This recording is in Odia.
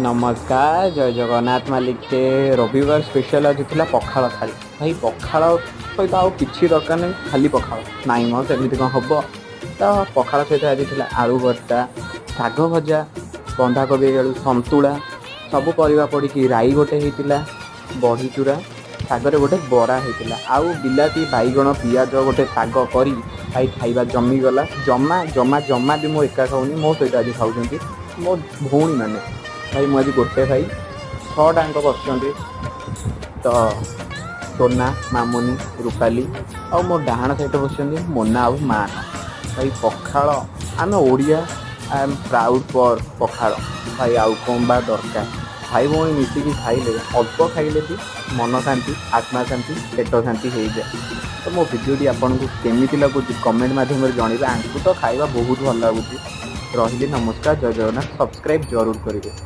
ନମସ୍କାର, ଜୟ ଜଗନ୍ନାଥ ମାଲିକେ। ରବିବାର ସ୍ପେଶାଲ ଆଜି ଥିଲା ପଖାଳ ଥାଳି। ଭାଇ, ପଖାଳ ସହିତ ଆଉ କିଛି ଦରକାର ନାହିଁ, ଖାଲି ପଖାଳ। ନାଇଁ ମ, ସେମିତି କ'ଣ ହବ? ତ ପଖାଳ ସହିତ ଆଜି ଥିଲା ଆଳୁ ଭର୍ତ୍ତା, ଶାଗ ଭଜା, ବନ୍ଧାକୋବି ଆଳୁ ସନ୍ତୁଳା, ସବୁ ପରିବା ପଡ଼ିକି ରାଇ ଗୋଟେ ହେଇଥିଲା, ବଢ଼ି ଚୁରା, ଶାଗରେ ଗୋଟେ ବରା ହେଇଥିଲା ଆଉ ବିଲାତି, ବାଇଗଣ, ପିଆଜ ଗୋଟେ ଶାଗ କରି। ଭାଇ, ଖାଇବା ଜମିଗଲା। ଜମା ଜମା ଜମା ବି ମୁଁ ଏକା ଖାଉନି, ମୋ ସହିତ ଆଜି ଖାଉଛନ୍ତି ମୋ ଭଉଣୀମାନେ। ଭାଇ, ମୁଁ ଆଜି ଗୋଟେ ଭାଇ, ଛଅଟାଙ୍କ ବସିଛନ୍ତି। ତ ସୋନା, ମାମୁନି, ରୂପାଲି ଆଉ ମୋ ଡାହାଣ ସାଇଡ଼ରେ ବସିଛନ୍ତି ମୋନା ଆଉ ମାନ। ଭାଇ, ପଖାଳ, ଆମେ Odia, I am proud for ପଖାଳ। ଭାଇ, ଆଉ କ'ଣ ବା ଦରକାର? ଭାଇ ଭଉଣୀ ମିଶିକି ଖାଇଲେ, ଅଳ୍ପ ଖାଇଲେ ବି ମନ ଶାନ୍ତି, ଆତ୍ମା ଶାନ୍ତି, ପେଟ ଶାନ୍ତି ହେଇଯାଏ। ତ ମୋ ଭିଡ଼ିଓଟି ଆପଣଙ୍କୁ କେମିତି ଲାଗୁଛି, କମେଣ୍ଟ ମାଧ୍ୟମରେ ଜଣାଇବେ। ଆଙ୍କୁ ତ ଖାଇବା ବହୁତ ଭଲ ଲାଗୁଛି। ରହିଲି, ନମସ୍କାର, ଜୟ ଜଗନ୍ନାଥ। ସବସ୍କ୍ରାଇବ୍ ଜରୁର କରିବେ।